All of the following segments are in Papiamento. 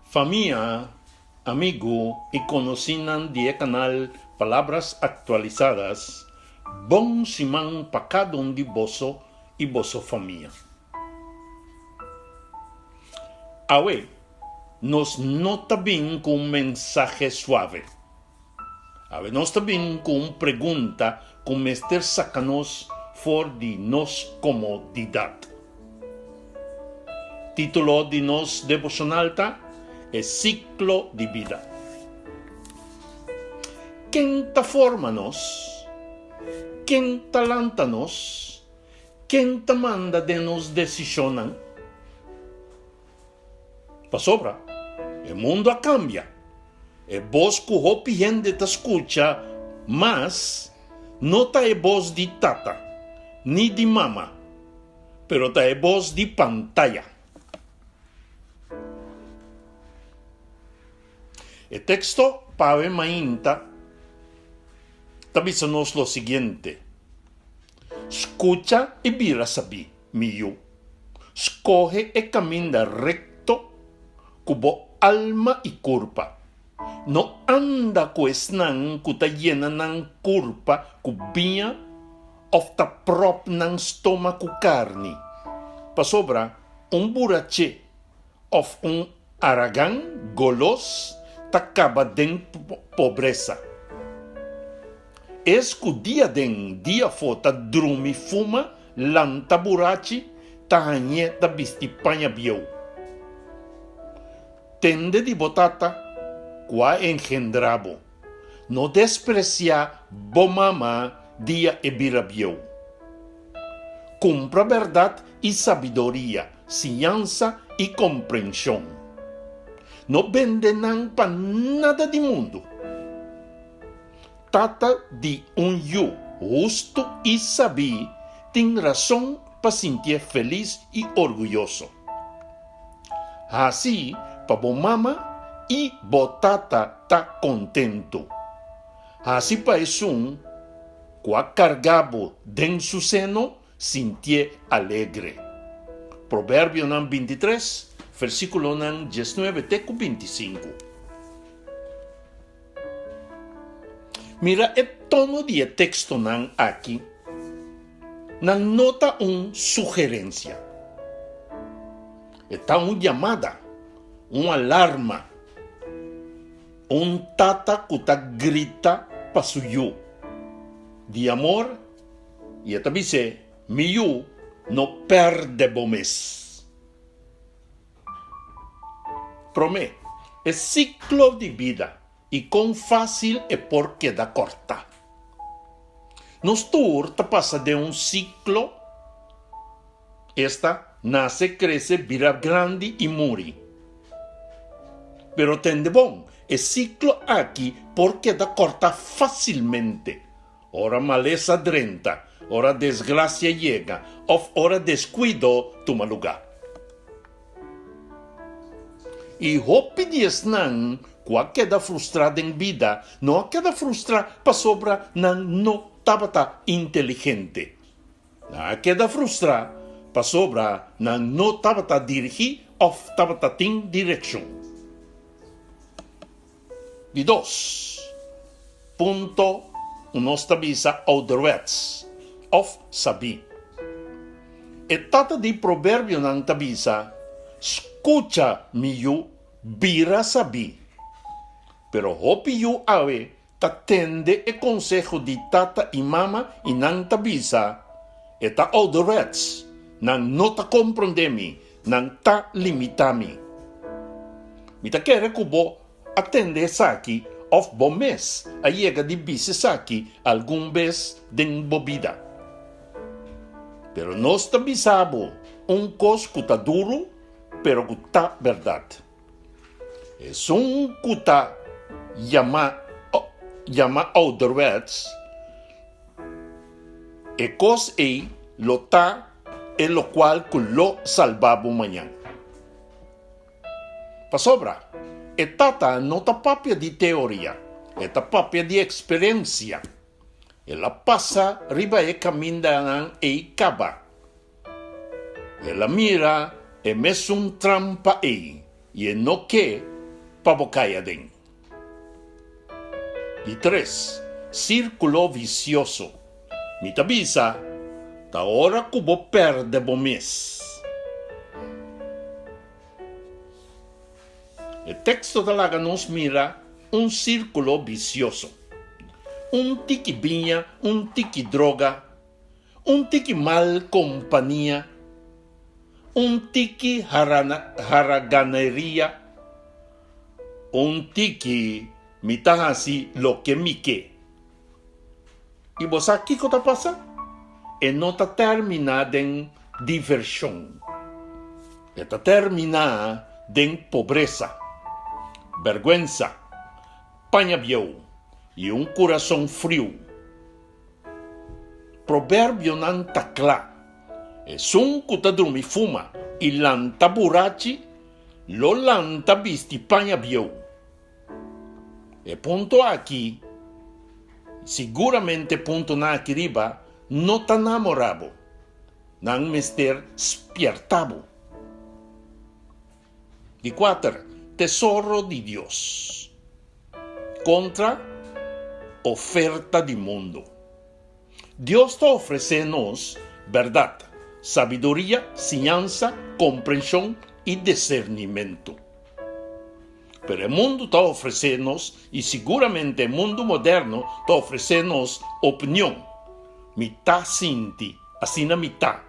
Famia, amigu i konosínan di e kanal Palabras Actualizadas, bon siman pa kada un di boso i boso famia. Awe nos no ta bin ku un mensahe suave. Awe nos ta bin ku un pregunta ku mester saka nos for di nos komodidat. Título di nos deboshonal ta, E Siklo di Bida. Ken ta forma nos? Ken ta lanta nos? Ken ta manda den nos desishonnan? Pasobra e mundu a kambia. E bos ku hopi hende ta skucha mas no ta e bos di tata ni di mama, pero ta e bos di pantaya. E teksto pa awe mainta ta bisa nos lo siguiente, Skucha i bira sabí, mi yu. Skohe e kaminda rekto ku bo alma i kurpa. No anda ku esnan ku ta yena nan kurpa ku biña òf ta pròp nan stoma ku karni, pasobra un buraché òf un aragan golos ta kaba den pobresa. Es ku dia den dia afó ta drumi fuma, lanta burachi, ta hañ'é ta bisti paña bieu. Tende di bo tata ku a engendrá bo. No despresiá bo mama dia e bira bieu. Kumpra bèrdat i sabidoria, siñansa i komprenshon. No bende nan pa nada di mundu. Tata di un yu hustu i sabí tin rason pa sintié felis i orguyoso. Hasi pa bo mama i bo tata ta kontentu. Hasi pa esun ku a karga bo den su seno sintié alegre. Proverbionan bintitres, versíkulonan diesnuebe te ku bintisinku. Mira e tono di e tekstonan aki. Nan no ta un sugerensia. E ta un yamada, un alarma, un tata ku ta grita pa su yu di amor i e ta bis'é, Mi yu, no pèrdè bo mes. Promé, e siklo di bida i kon fásil e por keda kòrtá. Nos tur ta pasa den un siklo, esta, nase, krese, bira grandi i muri. Pero tende bon, e siklo aki por keda kòrtá fásilmente. Ora malesa drenta, ora desgracia yega of ora descuido tuma luga. I hopi di esnan cu a keda frustra den bida no a keda frustra pasobra nan no tabata inteligente. Nan a keda frustra pasobra nan no tabata dirigi of tabata tin direccion. Di dos punto un nos ta bisa ouderwets of sabí. E tata di proverbionan ta bisa, Skucha, mi yu, bira sabí. Pero hopi yu awe ta tende e konseho di tata i mama i nan ta bisa, E ta ouderwets, nan no ta komprondé mi, Nan ta limitá mi. Mi ta kere ku bo a tende esaki òf bo mes a yega di bisa esaki algun bes den bo bida. Pero nos ta bisa bo un kos ku ta duru pero ku ta bèrdat. Esun ku ta yama yama ouderwets, e kos ei lo ta e lokual ku lo salba bo mañan. Pasobra, e tata no ta papia di teoria, e ta papia di eksperensia. El a pasa riba e kamindanan ei kaba. El a mira e mesun trampa ei i e no ke. pa bo kai aden. Di tres, sírkulo visioso. Mi ta bisa, ta ora ku bo pèrdè bo mes. E teksto ta laga nos mira un sírkulo bisioso. Un tiki biña, un tiki droga, un tiki mal kompania, un tiki haraganeria, un tiki mi ta hasi loke mi ke. I bo sa kiko ta pasa? E no ta terminá den divershon. E ta terminá den pobresa, bèrgwensa, paña bieu i un kurason friu. Proverbionan ta kla, Esun ku ta drumi fuma i lanta burachi lo lanta bisti paña bieu. E punto aki, siguramente puntonan aki riba no ta namorá bo. Nan mester spiertá bo. Di kuater, tesoro di Dios kontra oferta di mundu. Dios ta ofresé nos bèrdat, sabiduria, siñansa, komprenshon i disernimentu. Pero e mundu ta ofresé nos, i siguramente e mundu moderno ta ofresé nos, opinion. Mi ta sinti, asina mi ta.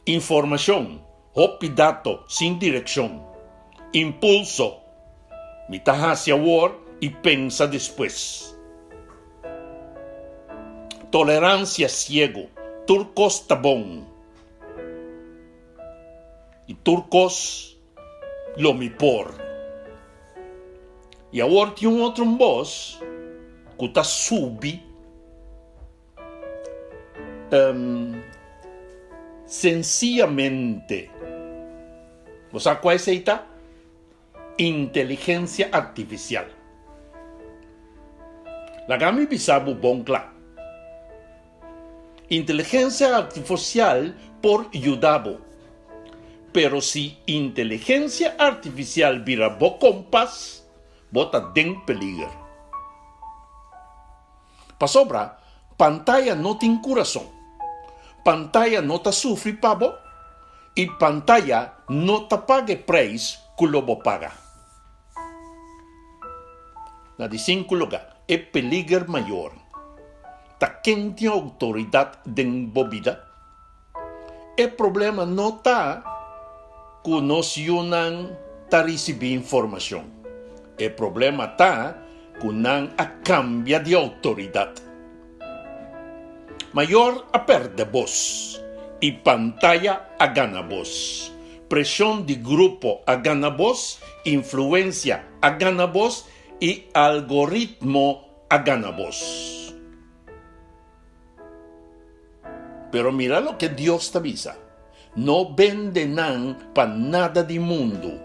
Informashon, hopi dato sin direkshon. Impulso, mi ta hasi awor i pensa despues. Toleransia siego, tur kos ta bon i tur kos lo mi por. I awor tin un otro bos ku ta subi sensiyamente. Bo sa kua esei ta? Inteligensia artifisial. Laga mi bisa bo bon kla. Inteligensia artifosial por yuda bo. Pero si inteligensia artifisial bira bo kompas, bo ta den peliger. Pasobra pantaya no tin kurason, pantaya no ta sufri pa bo i pantaya no ta paga e preis ku lo bo paga. Na di sinku luga, e peliger mayor ta ken tin outoridat den bo bida. E problema no ta ku nos yunan ta risibí informashon. E problema ta ku nan a kambia di outoridat. Mayor a pèrdè bos i pantaya a gana bos. Preshon di grupo a gana bos, influensia a gana bos i algoritmo a gana bos. Pero mira loke Dios ta bisa, No bende nan pa nada di mundu.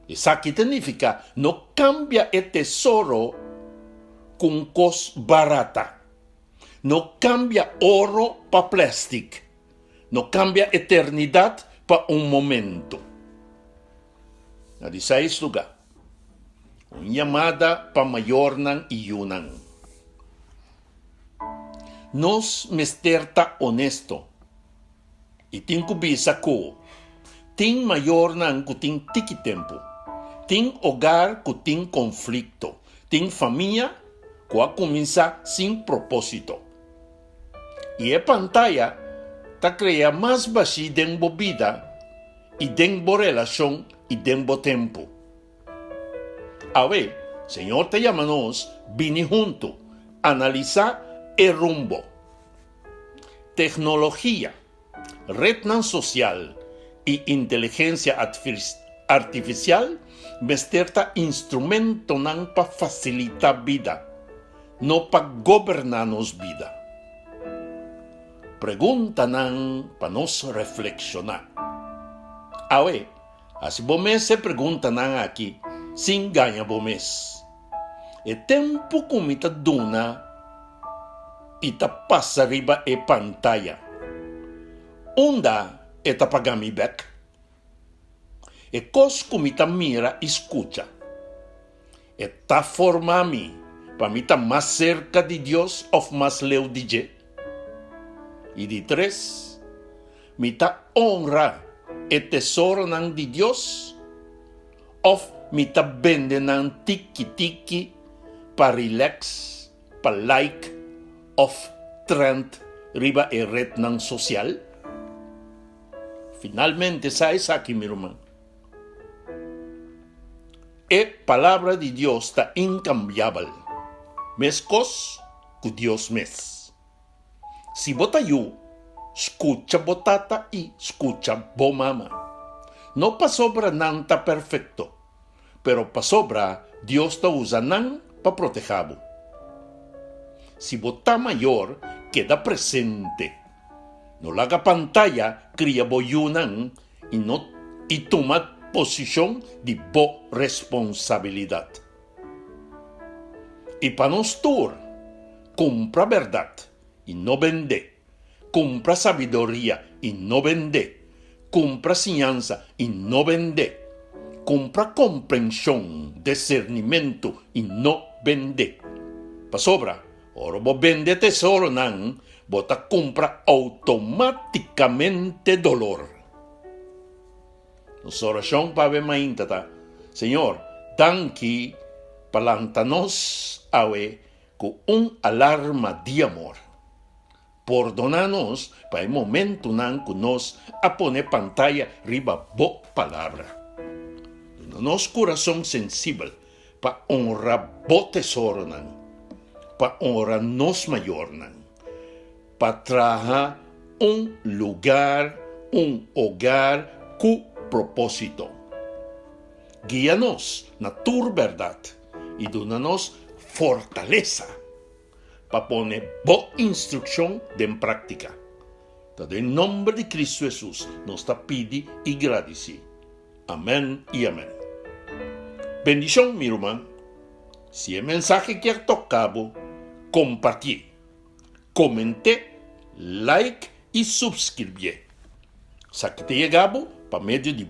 Esaki ta nifiká no kambia e tesoro ku un kos barata. No kambia oro pa plèstik. No kambia eternidat pa un momentu. Na di seis lugá, un yamada pa mayornan i yunan. Nos mester ta onesto i tin ku bisa ku tin mayornan ku tin tiki tempu, tin ogar ku tin konflikto, tin famia ku a kuminsá sin propósito. I e pantaya ta krea mas bashí den bo bida i den bo relashon i den bo tempu. Awe, Señor ta yama nos bini huntu, analisá e rumbo. Teknologia, retnan sosial i inteligensia artifisial mester ta instrumentonan pa fasilitá bida, no pa goberná nos bida. Preguntanan pa nos reflekshoná. Awe, hasi bo mes e preguntanan aki sin gaña bo mes. E tempu ku mi ta duna i ta pasa riba e pantaya, unda e ta paga mi bek? E kos ku mi ta mira i skucha, e ta forma mi pa mi ta mas serka di Dios òf mas leu di dje? I di tres, Mi ta honra e tesoronan di Dios òf mi ta bende nan tiki tiki pa relax, pa like òf trend riba e retnan sosial? Finalmente sa esaki, mi ruman. E Palabra di Dios ta inkambiabel, meskos ku Dios mes. Si bo ta yu, skucha bo tata i skucha bo mama. No pasobra nan ta perfekto, pero pasobra Dios ta usa nan pa protehá bo. Si bo ta mayor, keda presente. No laga pantaya kria bo yunan i no i tuma posishon di bo responsabilidat. I pa nos tur, kumpra bèrdat i no bend'é, kumpra sabiduria i no bend'é, kumpra siñansa i no bend'é, kumpra komprenshon, disernimentu i no bend'é. Pasobra Ora bo bende tesoronan, bo ta kumpra outomátikamente dolor. Nos orashon pa awe mainta ta, Señor, danki pa lanta nos awe ku un alarma di amor. Pordoná nos pa e momentunan ku nos a pone pantaya riba Bo Palabra. Duna nos kurason sensibel pa honra Bo tesoronan, pa honra nos mayornan, pa traha un lugar, un hogar ku propósito. Guia nos na tur bèrdat i duna nos fortalesa. pa pone bo instrukshon den práktika. Ta den nomber di Kristu Hesus nos ta pidi i gradisí. Amèn i amèn. Bendishon, mi ruman. Si e mensahe kier toka bo, kompartié, koment'é, like i supskribié. Sa ki ta yega bo pa medio di.